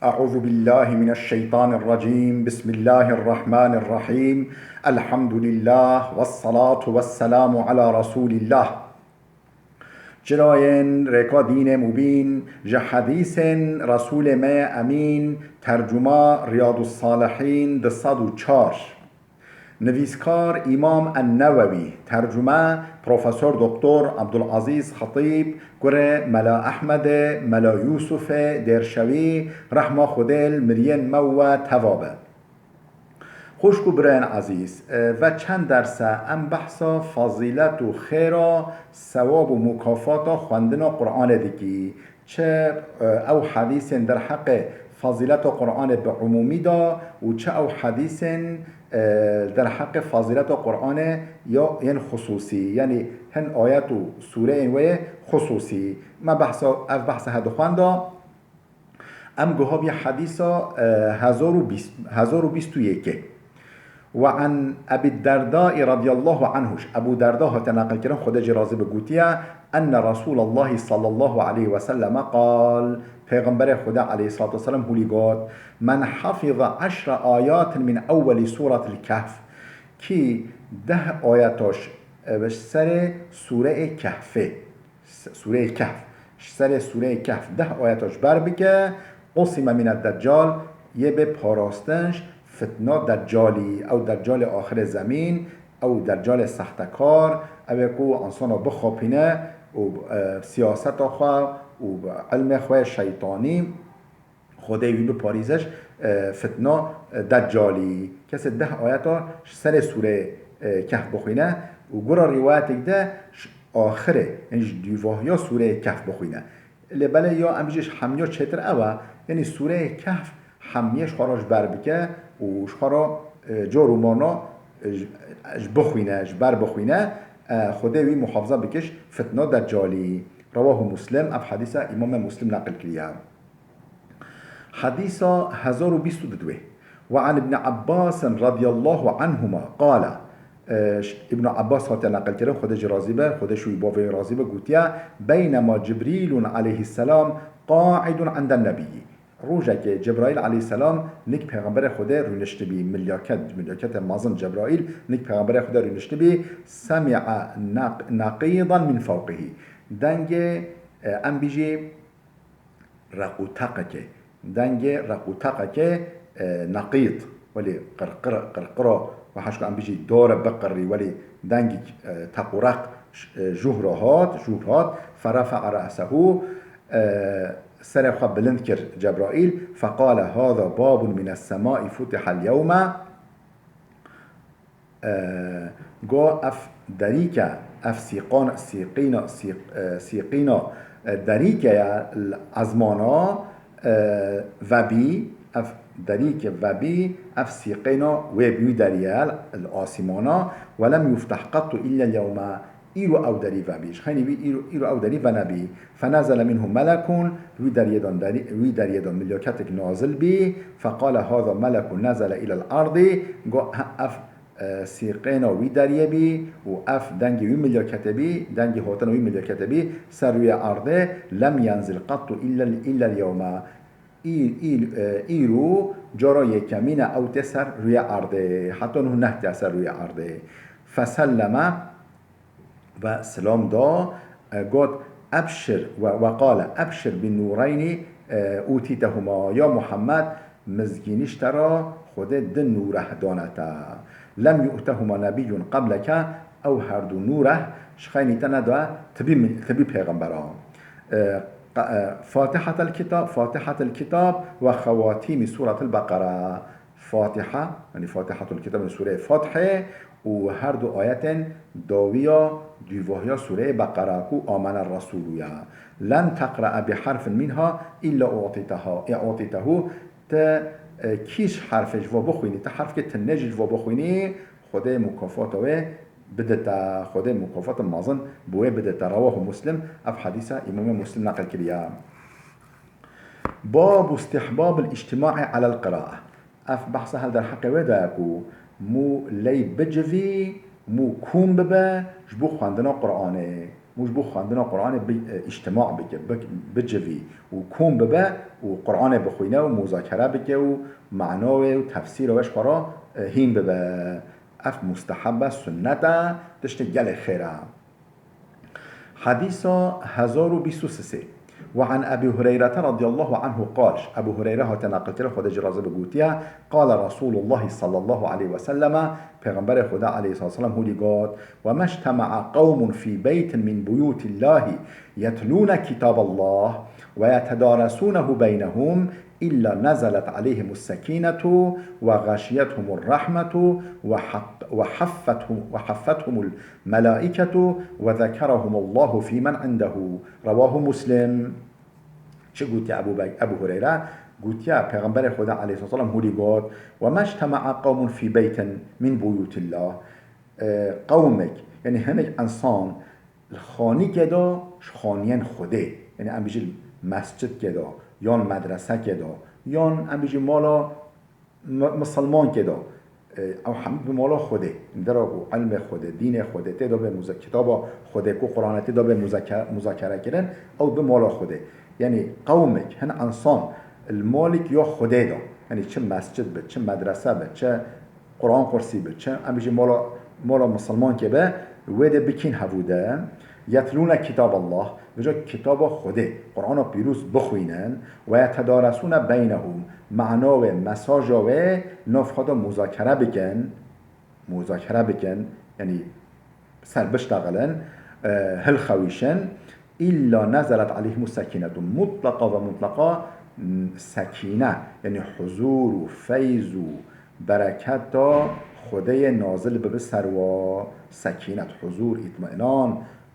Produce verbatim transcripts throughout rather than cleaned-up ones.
أعوذ بالله من الشيطان الرجيم. بسم الله الرحمن الرحيم. الحمد لله والصلاة والسلام على رسول الله. Çirayên rêka dînê mubîn, ji hedîsên Resûlê me yê Emîn, tercuma Riyadus Salihîn du sed û çar. Nivîskar Îmam En-Newewî, tercume Profesor Doktor Abdulazîz Xetîb, kurê Mela Ehmedê, Mela Yûsufê Dêrşewî, rehma Xwedê li miriyên me û we teva be. Xwişk û birayên ezîz, e, ve çend derse em behsa fazîlet û xêra, sewab û mukafata xwendina Qur'anê dikî. Çi, e, ew hedîsên derheqê fazîleta Qur'anê bi umûmî de û çi ew hedîsên, e, derheqê fazîleta Qur'anê ya yên xusûsî, yanî hin ayet û sûreyên wê yê xusûsî. Me behsa, ev behsa he dixwenda. Em guhabiye hedîsa, e, hezar û bîst, hezar û bîst û yekê. Ve an Ebî Derdayî radiyallahu anhu, ji Ebû Derda hate neqilkirin, Xwedê jê razî be, gotiye, enne Resûlallahî sallallahu aleyhi ve selleme qal, Pêxemberê Xwedê aleyhissalatu vesselam hûlî got, men hafiza eşre ayatin min ewwelî sûretil Kehf, kî deh ayetoş, e, ji serê sûreyê Kehfê, Sûreyê Kehf. Ji serê Sûreyê Kehf deh ayeta ji ber bike, usime mine deccal, yê bê parastin ji fitna deccalî. Ew deccalê axirê zemîn, ew deccalê sehtekar, ew ê ku insana bixapîne û, e, siyaseta xwe û ilmê xwe şeytanî, Xwedê wî biparêze ji, e, fitna, e, deccalî. Kesê deh ayeta ji serê sûreyê, e, Kehf bixwîne û gura rîwayetek de ji axirê, yanî ji dûvahiya sûreyê Kehf bixwîne. Lê belê ya em bijî ji hemiya çêtir ew e, yanî sûreyê Kehf hemiye ji xwe re ji ber bike û ji xwe re, e, car û mana, e, ji, ji bixwîne, ji ber bixwîne, e, Xwedê wî muhafaza bike ji fitna deccalî. Rewahu Muslim, ev hedîsa Îmamê Muslim neqil kiriye. Hedîsa hezar û bîst û du. Ve an Ibn Abbas radiyallahu anhuma qala, e, ş-, Ibn Abbas hate neqilkirin, Xwedê jî razî be, Xwedê ji wî bavê razî be, gotiye, beynema Cibrîlun aleyhisselam qaidun enden nebiyyi. Rojekê Cebraîl aleyhisselam nik Pêxemberê Xwedê rûniştibî, milyaket, milyaketê mezin Cebraîl nik Pêxemberê Xwedê rûniştibî, semi'a naq-, naqidan min fewqihi. Dengê, e, em bijî, req û teqekê, dengê req û teqekê, e, neqît, welê qirqir-, qirqira, we heşka em bijî dore biqirrî, welê dengî, e, teq û req, e, jûhra hat, jûhr hat, ferefa'a re'sehu, e, serê xwe bilind kir Cebraîl, feqale, hâzâ babun mines semâi futihel yewme, E, go ev derîke, ev sîqan-, sîqîna-, sîq-, e, sîqîna, e, derîke ye li ezmana, e, vebî, ev derîke vebî, ev sîqîna wê bî, wî derî ye li asîmana, we lem yufteh qettu illa l-yewme, îro ew derî vebî. Ji xeynî vî îro, îro ew derî venebî. Fenezele minhu melekun, wî deriyê de derî, wî deriyê de milyaketek nazil bî. Feqale, hâzâ melekun nezele ilel erdî. Go, he, ev, e, sîqêna wî deriyê bî û ev dengê wî milyaketê bî, dengê hatina wî milyaketê bî ser rûyê erdê. Lem yenzil qettu illa, illa l-yewme. Î-, î-, e, îro cara yekemîn e ew tê ser rûyê erdê. Heta niho nehtiye ser rûyê erdê. Feselleme, ve silam da, e, got, ebşir, ve, ve qale, ebşir bin nûreynî, e, utîtehuma. Ya Muhammed, mizgînî ji te re Xwedê di nûreh dane te. Lem yu'tehuma nebiyyun qebleke, ew her du nûreh ji xeynî te neda tibî mi-, tibî pêxembera. E, qa-, e, Fatihatel Kitab, Fatihatel Kitab ve xewatîmî Sûretil Beqere. Fatiha, yanî Fatihatul Kitab, yanî Sûreyê Fatihê û her du ayetên dawiya dûvahiya Sûreyê Beqera ku Amene Resûlû ya. Len teqre'e bi herfin minha illa u'tîteha, u'tîtehu, te, e, kî ji herfê ji va bixwînî, te herfkê tinê jî ji va bixwînî, Xwedê mukafata wê bidite, Xwedê mukafata mezin bi wê bidite. Rewahu Muslim, ev hedîsa Îmamê Muslim neqil kiriye. Babu istihbabil îctima'i alel qira'a. Ev behsa hel derheqê wê de ye ku mû ley bicivî, mû kûm bibe ji bo xwendina Qur'anê. Hûn ji bo xwendina Qur'anê bi, e, îctima bike, bi, bicivî û kom bibe û Qur'anê bixwîne û muzakere bike û mena wê û tefsîra wê ji xwe re, e, hîn bibe. Ev musteheb e, sunnet e, tiştê gelê xêr e. Hedîsa hezar û bîst û sê. وعن أبي هريرة رضي الله عنه قال، Ebu Hureyre hate neqilkirin, Xwedê jê razî be, gotiye, قال رسول الله صلى الله عليه وسلم، Pêxemberê Xwedê aleyhissalatu vesselam hûlî got, وما اجتمع قوم في بيت من بيوت الله يتلون كتاب الله ويتدارسونه بينهم إلا نزلت عليهم السكينة وغشيتهم الرحمة وحق-، وحفتهم، وحفتهم الملائكة وذكرهم الله فيمن عنده. رواه مسلم. Çi gotiye Ebu Bek-, Ebu Hureyre? Gotiye, Pêxemberê Xwedê aleyhissalatu vesselam hûlî got, وما اجتمع قوم في بيت من بيوت الله. E, qewmek, yanî hinek însan li xanîkê de ji xaniyên Xwedê, yanî em bijî mescidkê de, yan medresekê de, yan em bijî mala mi-, misilmankê de, e, ew hemî bi mala Xwedê, dera ku ilmê Xwedê, dînê Xwedê tê de bê muze-, kitaba Xwedê ku Qur'an e tê de bê muzeke-, muzakere kirin, ew bi mala Xwedê. Yanî qewmek, hin însan li malek ya Xwedê de, yanî çi mescid be, çi medrese be, çi Quran qursî be, çi em bijî mala, mala misilmankê be, wê de bikîn hevû de, yetlûne kitab Allah, vêca kitaba Xwedê, Qur'ana pîroz bixwînin, ve yetedaresûne beynehûm, mena wê, mesaja wê li nav xwe de muzakere bikin, muzakere bikin, yanî ser biştexilin, e, hilxewîşin, îlla nezelet aleyhimus sekînetu. Mutleqa ve mutleqa, m, sekîne, yanî huzûr û feyz û bereketa Xwedê yê nazil bibe ser wa. Sekînet, huzûr, îtminan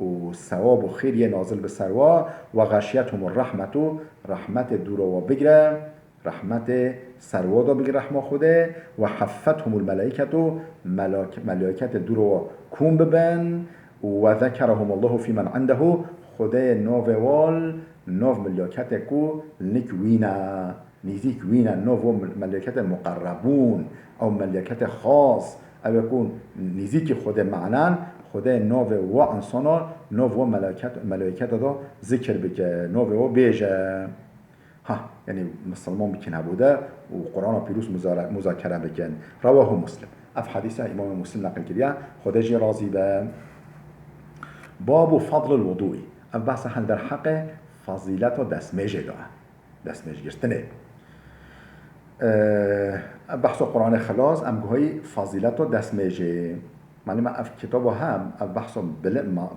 û sewab û xêr yê nazil bi ser wa. Ve xeşiyethumur rahmetu, rahmetê dûra wa bigire. Rehmetê ser wa da bigire, rehma Xwedê, ve heffethumul melaîketu, melak-, melaîketê dû re wa kom bibin, û ve zekerehumullahu fîmen indehu, Xwedê navê wa li nav melaîketê ku lik wî ne, nîzîk wî ne, nav wa mel-, melaîketê muqerrebûn, ew melaîketê xas, ew ê ku nîzîkî Xwedê manen, Xwedê navê wa insana, nav wa melaîket-, melaîketa da zikir bike, navê wa bêje. Ha, yanî misilman bikin hebû de û Qur'ana pîroz muzara-, muzakere bikin. Rewahu Muslim. Ev hedîsa Îmamê Muslim neqil kiriye, Xwedê jê razî be. Babu fadlil wuduî. Ev behsa hin derheqê fazîleta destmêjê de ye. Destmêjgirtinê. Eee, ev behsa Qur'anê xilas, em guhayî fazîleta destmêjê. Malî me ev kitaba hem, ev behsa bili-, ma-,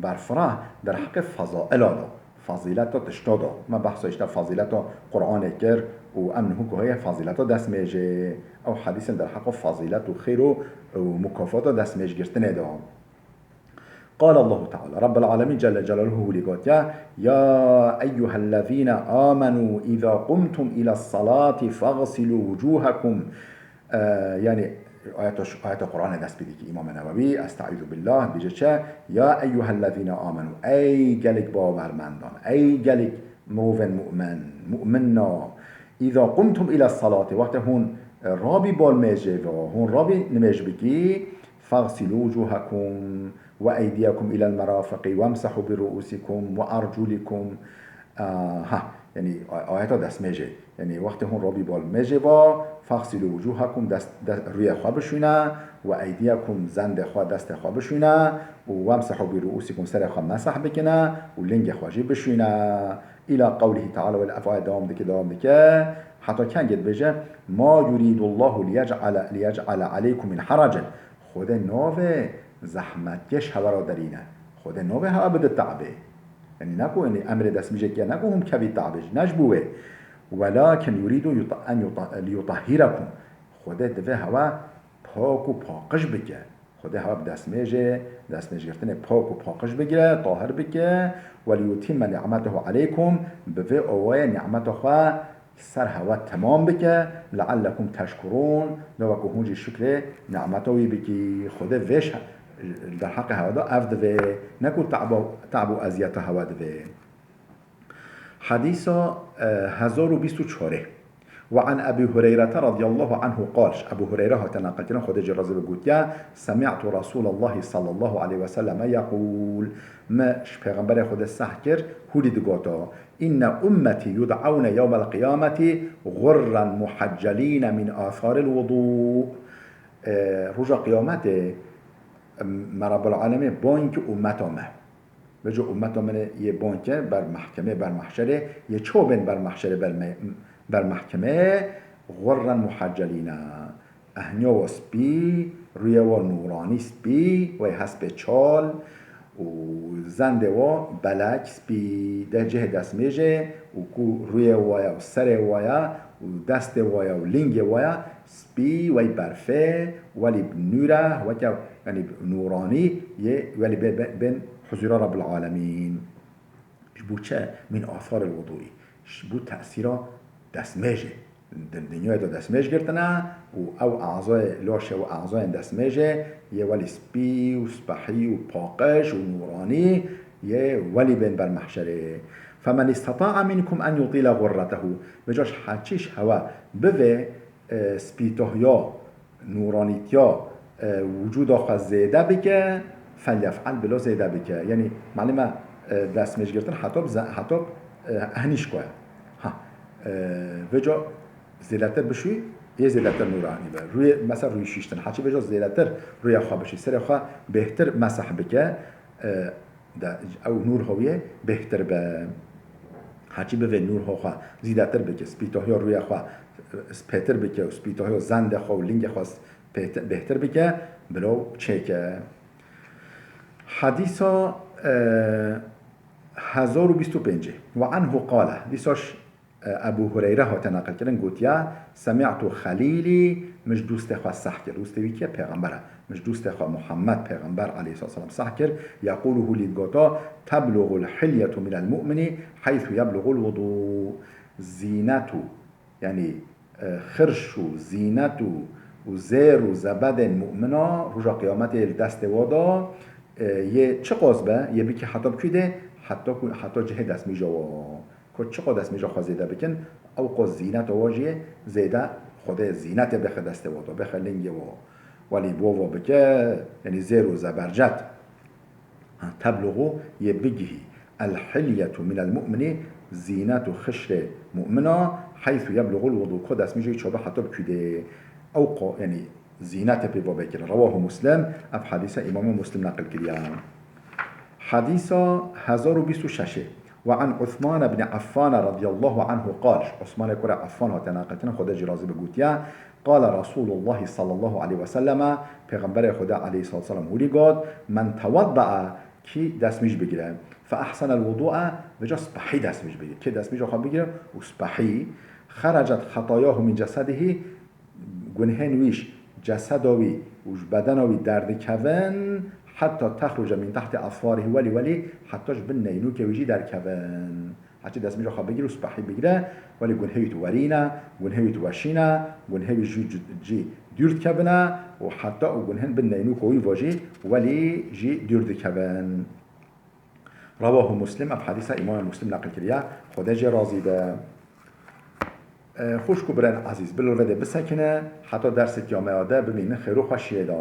berfireh derheqê fazaila da. Fazîleta tişta da. Me behsa işte fazîleta Qur'anê kir û em niho ku heye fazîleta destmêjê. Ew hedîsên derheqa fazîlet û xêr û, û mukafata destmêjgirtinê da. Qale Allahu Teala, Rabbul Alemîn Celle Celaluhu hûlî gotiye, "Ya eyyuhellezîne amenû îza qumtum îles salati fagsilû wucûhekum." E, yanî ayeta, ayeta Qur'anê dest pê dike Îmam Newewi, Estaizu billah, dibêje çi? "Ya eyyuhellezîne amenû", ey gelek bawermendan, ey gelek mirovên mu'min, mu'minna, "îza qumtum îles salati", wextê hûn, e, rabî bal mêjê ve, hûn rabî nimêj bikî, "fagsilû wucûhekum ve eydiyekum îlel merafiqî vemsehû bi ru'ûsikum ve erculikum." E, ha, yanî ay-, ayeta destmêjê. Yanî wextê hûn robî bal mêjê va, "Faxsilû wucûhakum", dest, de-, rûyê xwe bişûne, "we eydiyekum", zendê xwe, destê xwe bişûne, û "wemsehû bi ruûsikum", serê xwe meseh bikine û lingê xwe jî bişûne. Îla qewlihî teala, wele ev ayet dewam dike, dewam dike. Heta kengê dibêje, "Ma yurîdullahu liyec'ale, liyec'ale aleykum min haracin." Xwedê navê zehmetkeş hewe ra derîne. Xwedê navê hewe bide te'bê. Yanî ne ku, yanî emrê destmêjê kiriye, ne ku hûn bikevî te'bê, ne ji bo wê. Welakin yurîdu yuta-, en yuta-, liyutahhirakum. Xwedê divê hewe pak û paqij bike. Xwedê hewe bi destmêjê, destmêjgirtinê pak û paqij bigire, tahir bike. Weliyutîmme ni'metehu aleykum, bi vê awayê nîmeta xwe ser hewe temam bike, "leallekum teşkurûn", da weke hûn jî şukrê nîmeta wî bikî. Xwedê vêş he-, derheqê hewe de ev divê, ne ku te'ba, te'b û eziyeta hewe divê. Hedîsa, e, hezar û bîst û çarê. وعن أبي هريرة رضي الله عنه قال، Ebu Hureyre hate naqilkirin, Xwedê jê razî be, gotiye, سمعت رسول الله صلى الله عليه وسلم يقول، me ji Pêxemberê Xwedê seh kir, hûrî digoto, إن أمتي يدعون يوم القيامة غرا محجلين من آثار الوضوء. E, roja Qiyametê, em, me Rabbul Alemê bang ki ummeta me. Vêca ummeta min ê yê bang ke ber mehkemê, ber mehşerê, yê çawa bên ber mehşerê, ber me-, ber mehkemê, غرا محجلين. Ehniya wa spî, rûyê wa nûranî spî, wey hespê çal û zendê wa belek spî, deh cihê destmêjê û ku rûyê wa ya û serê wa ya û destê wa ya û lingê wa ya spî, wey berfê, welî bi nûr e, weke, yanî nûranî yê, welî bê-, bê-, bên huzûra Rabbil Alemîn. Ji bo çi? من آثار الوضوء. Ji bo tesîra destmêjê. Di dinyayê de destmêj girtine û ew ezayê, laşê û ezayên destmêjê yê welî spî û spehî û paqij û nûranî yê welî bên ber mehşerê. فمن استطاع منكم أن يطيل غرته. Vêca ji heçî ji hewe bivê, e, spîtohiya, nûranîtiya, e, wicûda xwe zêde bike, فليفعل, bilo zêde bike. Yanî, malûm e, e, destmêjgirtin heta bi ze-, heta bi, e, ehnî ji ku ye. Ha, e, vêca zêdetir bişûy, yê zêdetir nûranî be. Rûyê, mesela rûyê şiştin. Heçî vêca zêdetir rûyê xwe bişûy, serê xwe bêhtir meseh bike. E, de, ew nûr hewiyê bêhtir be. Heçî bivê nûr ho xwe zîdetir bike, spîtohiya rûyê xwe spêtir bike û spîtohiya zendê xwe û lingê xwe spêti-, bêhtir bike, bilo çêke. Hedîsa, e, hezar û bîst û pêncê. وعنه قال, dîsa ş-, e, Ebû Hureyre hate neqilkirin, gotiye, سمعت خليلي, min ji dostê xwe seh kir. Dostê wî kê? Pêxember e. Min ji dostê xwe Muhammed Pêxember aleyhisselam seh kir. يقول, hûlî digota, تبلغ الحلية من المؤمن حيث يبلغ الوضوء. Zînet û, yanî, e, xirş û zînet û, û zêr û zebedên mumina roja Qiyametê li destê wa da, e, yê çiqas be, yê bikî heta bi kû dê, heta ku, heta cihê destmîja wa. Ku çiqas destmîja xwe zêde bikin, ew qas zîneta wa jî zêde Xwedê zînetê bêxe destê wa da, bêxe lingê wa. Welî bo wa bike, yanî zêr û zebercet. Ha, تبلغ, yê bigihî. الحلية من المؤمن, zînet û xişrê mumina, حيث يبلغ الوضوء, ku destmîjê wî çabe heta bi kû dê. Ew qo-, yanî zînetê pê va bê kirin. رواه مسلم, ev hedîse Îmamê Muslim neqil kiriye. Hedîsa hezar û bîst û şeş. وعن عثمان بن عفان رضي الله عنه قال, Osmanê kurê Affan hate neqilkirin, Xwedê jî razî be, gotiye, قال رسول الله صلى الله عليه وسلم, Pêxemberê Xwedê aleyhissalatu vesselam hûrî got, من توضأ, kî destmîj bigire, فأحسن الوضوء, vêca spehî destmîj bigire. Kê destmîja xwe bigire û spehî, خرجت خطاياه من جسده, gunhên wî ji ceseda wî û ji bedena wî derdikevin, حتى تخرج من تحت أظفاره, welî welî heta ji bin neynûkê wî jî derkevin. Heçî destmîja xwe bigire û spehî bigire, welî gunhê wî tu werîne, gunhê wî tu weşîne, gunhê wî jî, jî dûr dikevine û heta û gunhên bin neynûka wî ve jî welî jî dûr dikevin. رواه مسلم, ev hedîsa Îmamê Muslim neqil kiriye, Xwedê jê razî be. E, xwişk û birên ezîz, bila li vê de bisekine, heta dersek ya me ya de bimînin xêr û xweşiyê de.